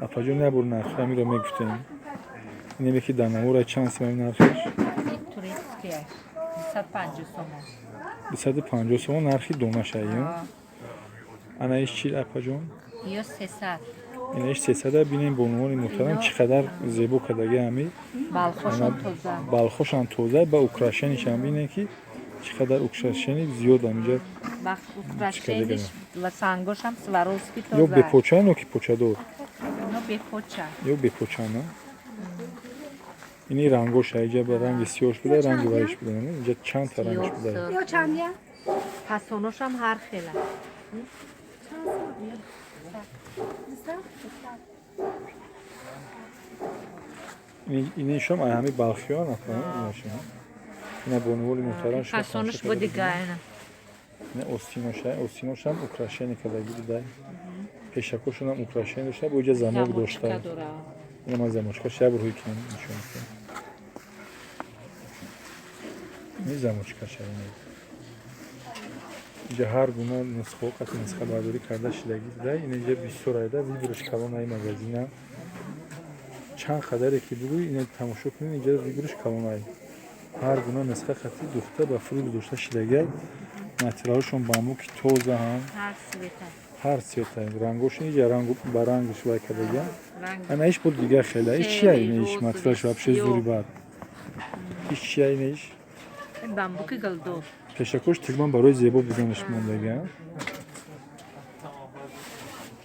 Апаҷон, як бор нархи ҳамиро мегуфтем. Инеме, ки дар навора, чанд симаи нархаш? Ин турецкияш 250 сомон. 250 сомон нархи донаша ё? Ана иш чи, апаҷон? Ё 300. Ина иш 300. Бинем, бонувони муҳтарам, чӣ қадар зебо кардаги ҳами. Балхошон тоза. Балхошам тоза, ба украшенишам бинем, ки чӣ қадар украшени зиёд ҳаминҷа. Украшениш ва сангошам Сваровски Ё тоза. Бепоча ё ки почадор? Ино бепоча. Ё бепочана. Ини рангоша иҷа ба ранги сиёш буда, ранги вариш буда, инҷа чанд та рангш буда. Ё чандя? Фасоношам ҳар хела. Инишам ай ҳами балхиён, апа, ина, бонувони муҳтарам, шумо Фасонош тамошо бо карда. дига ина. Ина остиноша, остиношам украшение кардаги буда, пешакошонам украшение дошта, бо иҷа замок дошта. Замочка дора. Ина ман замочкаш як бор ҳуй кунам, нишон кунам. Ин замочкаша ина. Инҷа ҳар гуна нусхаҳо қати нусхабардорӣ карда шудагӣ буда. Ин инҷа бисёр айда, выбораш калон ай магазина. Чанд қадаре ки бугӯй, ина тамошо кунед, инҷа выбораш калон ай. Ҳар гуна нусха қати духта ба фурӯ гузошта шудагӣ. Материалашон бамбуки тоза ҳам. Ҳар цвета. Ҳар цвета рангош инҷа рангу ба рангш вай кардагиам. Ранг. Ана иш буд дига хела. Иш чия ина иш Серый, материалаш вообще розовый, зури бад. Иш чия ина иш? Бамбуки гулдор. Пешакош тигман барои зебо буданаш мондагиам.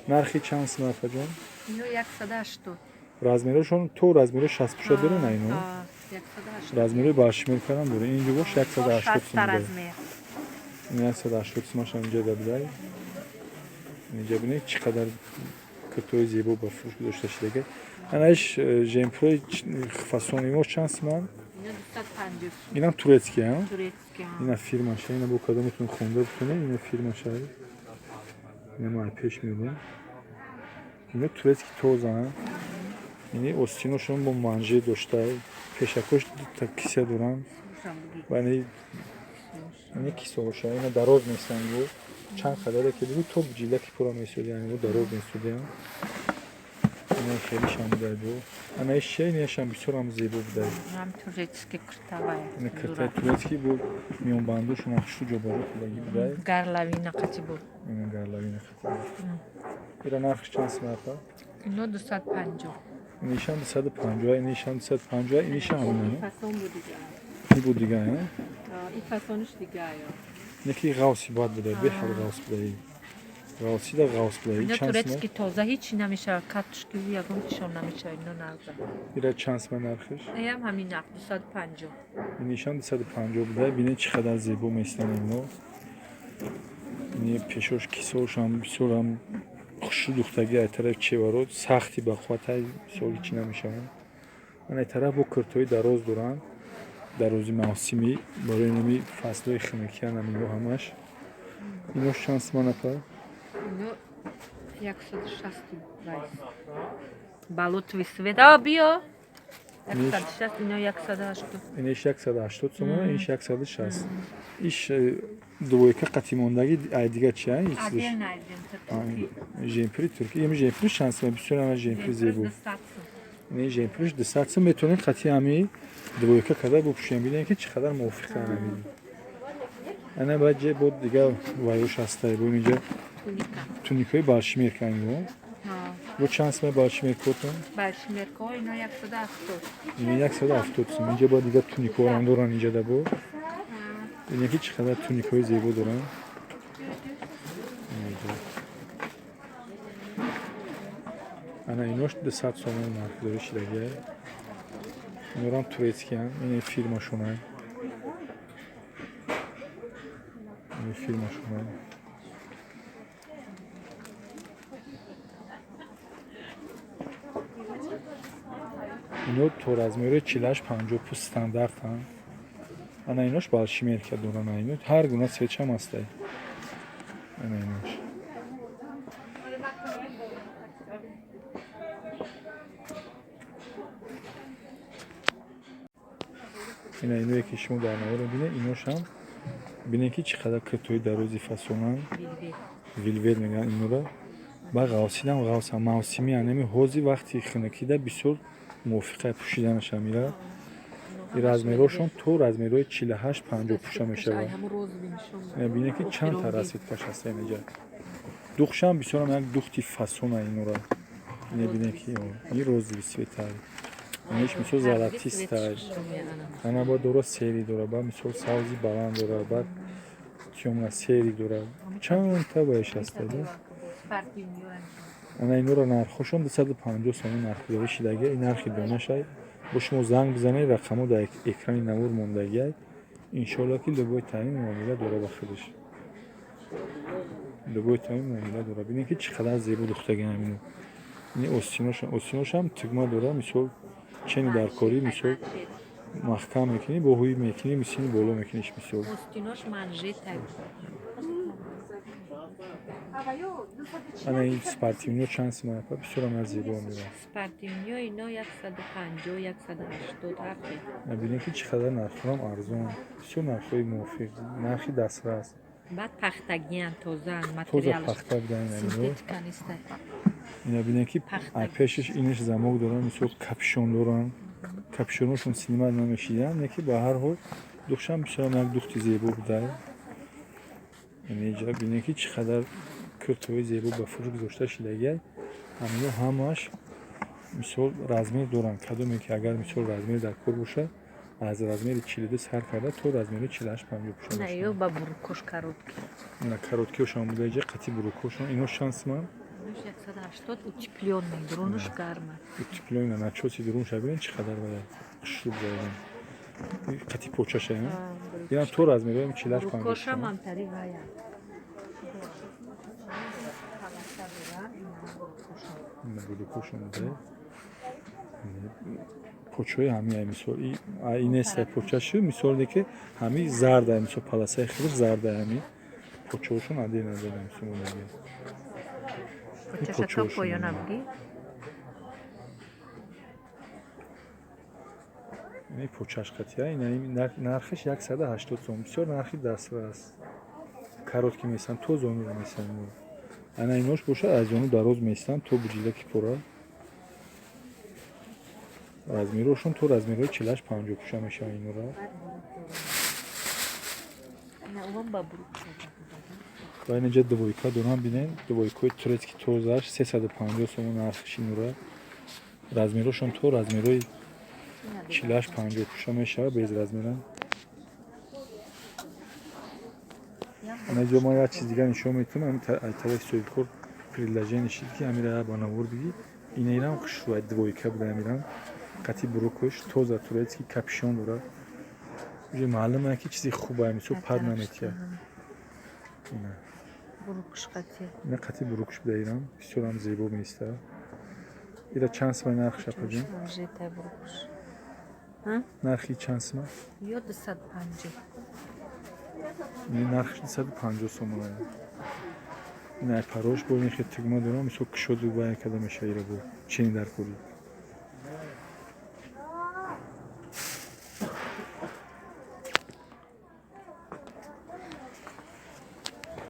Нархи чанд сим, апаҷон? Ино 180. Размерашон то размеро 60 пуша дора на ино? 180. Размерои баршимел кардан дора. Ин ҷо бош 180 сум 60 буда. Размер. Ин 180 сумаш инҷа да будай. Инҷа бинед, чӣ қадар куртои зебо ба фурӯш гузошта шудага. Ана иш жемпрои фасони мо чанд суман? Ино 250. Инам турецкий, а? Турецкий. Ина фирмаша, ина бо кадометон хонда бутонед, ина фирмаша. Ина ма пеш мебинем. Ино турецкий тоза. Ини остиношон бо манже дошта, пешакош дута киса доранд. Ва ини кисаҳоша, ина дароз местанд бу. Чанд қадаре ки бугӯ, то ҷилаки пура месуд, яъне бу дароз месудиям. Ина хеле шам будай бу. Ана иш чия, инашам бисёрам зебо будай. Ҳам турецкий куртавай. Ина киртаи турецкий бу, миёнбандушон ҳашту ҷобаҷо кардагӣ будай. Горловина қати буд. Ина горловина хати. Ира нархш чанд сум, апа? Ино 250. Инишам 250, инишам 250, инишам ҳамина. Фасон буд дига. Ин буд дига, а? Ин фасониш дига ё. Неки ғавси бад будай, беҳад ғавс будай. Ғавсида ғавс будай. Ино Чанд сума? Турецкий тоза, ҳеч намешавад. Катушки ягон чишон намешавад, ино нағза. Ира чанд сума нархиш? Аям ҳамин нарх 250. Инишам 250 будай. Бинед, чӣ қадар зебо местанд ино. Ини пешош кисаошам бисёрам хушрӯ духтаги, ай тараф чеваро сахти бақувватай, бисёр ҳичи намешаванд. Ана ай тараф бо куртои дароз доранд. Дарози мавсимӣ барои нами фаслҳои хунукиян ино ҳамаш. Инош чанд сума, апа? Ино 160 вайс. Болотовый цвет. А биё. 160, ино 180. Иниш 180 сомона, иниш 160. Иш двойка қати мондагӣ ай дига чи, а? Иш чизиш? Отдельно отдельно. Жемпри турки. Ими жемпри чанд сума? Бисёр ама жемпри зебо. Ини жемприш 200 сум, метавонед қати ҳами двойка карда бупӯшем. Бинем, ки чӣ қадар мувофиқанд ҳами. Ана баъд ҷе бо дига вайош ҳастай. Бо инҷа Туника. Туникҳои баршимерка ино. Бо чанд сума баршимеркотон? Баршимеркаҳо ино 170. Ини 170 сум. Инҷа бо дига туникҳоам доранд инҷа да бо. Бинем, ки чӣ қадар туникҳои зебо доранд. Инҷа. Ана инош 200 сомон нарх дори шидагия. Инорам турецкиян. Ин фирмашонай. Ин фирмашонай. Ино то размери 48 50 пӯст стандартанд. Ана инош баршимерка доранд. Ино ҳар гуна цветшам ҳастай. Ана инош. Ина иное, ки шумо дар наворо бинед, иношам бинед, ки чӣ қадар киртои дарози фасонанд. Вельвет. Вельвет мегӯянд инора. Ба ғавсидам ғавса мавсими, анами ҳози вақти хунукида бисёр мувофиқа пӯшиданаш амира. Размерошон то размерҳои 48-50 пӯша мешавад. Бинед, ки чанд та расцветкаш ҳаста инҷа. Духшам бисёрам як духти фасона инора. Ине бинед, ки ин розовый цвета, инеш мисол золотистый, ана ба дора серый дора, ба мисол савзи баланд дора, баъд тёмно-серый дора, чандта баеш ҳаста. Ана инора нархҳошон 250 сомон нархгузорӣ шидагия. Ин нархи донашай. Бо шумо занг бизанед, рақамҳо дар экрани навор мондагиай. Иншоалло, ки любой таъин муомила дора, ба худаш любой таъин муомила дора. Бинед, ки чӣ қадар зебо духтагиам ино. Ини остиношам тугма дора, мисол чени дар корӣ, мисол маҳкам мекунӣ, бо ҳуй мекунӣ, мисини боло мекуниш мисол. Остинош манжета. Ана ин спортивниё чанд симон, апа? Бисёрам аз зебо меояд. Спортивниё ино 150, 180 ҳафт. Бинед, ки чӣ қадар нархҳоам арзон, бисёр нархҳои мувофиқ, нархи дастрас. Баъд пахтагиян, тозаан. Тоза. Материалаш Пахта будан ино. Синтетика неста. Ина бинед, ки Пахта. Пешаш инаш замок доран, мисол капюшон доран, капюшоношон синима намешидан, не ки ба ҳар ҳол духшам бисёрам як духти зебо буда. Инҷа бинед, ки чӣ қадар куртаҳои зебо ба фурӯш гузошта шидагиай. Ҳамино ҳамааш мисол размер доранд. Кадоме ки агар мисол размер дар кор бошад, аз размери 42 сар карда то размери 48-50 пӯша На ё мешавад. Ба бурукош короткий. Ина короткиошон буда иҷа, қати бурукошон. Ино чанд симан? Инош 180, утеплённый, дурунуш гарма. Утеплённый, начоси дурунша бинед, чӣ қадар бая хушрӯб задан. Қати почаша. Инам то размерҳои 48 50. Бурукошам ҳамтари вая. Бурукошон буда. Почаҳои ҳамиай, мисол инестай почашу, мисоле ки ҳами зардай, мисол паласаи худаш зардай, ҳами почаҳошон аден аден мисол мондагиай. Почаша то Почаҳошон. Поёна буги. Ини почаш қатия, ина нархаш 180 сом, бисёр нархи дастрас. Короткий местан, то зонуро местан. Ана инош бошад, аз зону дароз местан то буҷидаки пора. Размерҳошон то размерҳои 48-50 пӯша мешавад инора. На умам ба бурук. Ва инҷа двойка дорам, бинед, двойкаҳои турецкий тозааш 350 сомон нархиш инора. Размерҳошон то размерҳои 48-50 пӯша мешавад, без размера. Ана инҷо ма як чиз дигар нишон метавонам, ҳамин тарафи соҳибкор предложение шид, ки ҳамира ба навор бигӣ. Инаирам хушрӯ двойка буда, ҳамирам қати брюкош тоза турецкий, капюшон дорад. Уже маълум е, ки чизи хубае, мисол пад наметиҳад. Ина. Бурукш қати. Ина қати брюкш буда, ирам бисёрам зебо меистад. Ира чанд симай нархш, апаҷон? Манжета бурукш. Нархи чанд сима? Ё 250. Ин нархш 250 сомона. Ина парош бо ин хел тугма дорам, мисол кушоду бая када меша ира бо чени дар кори.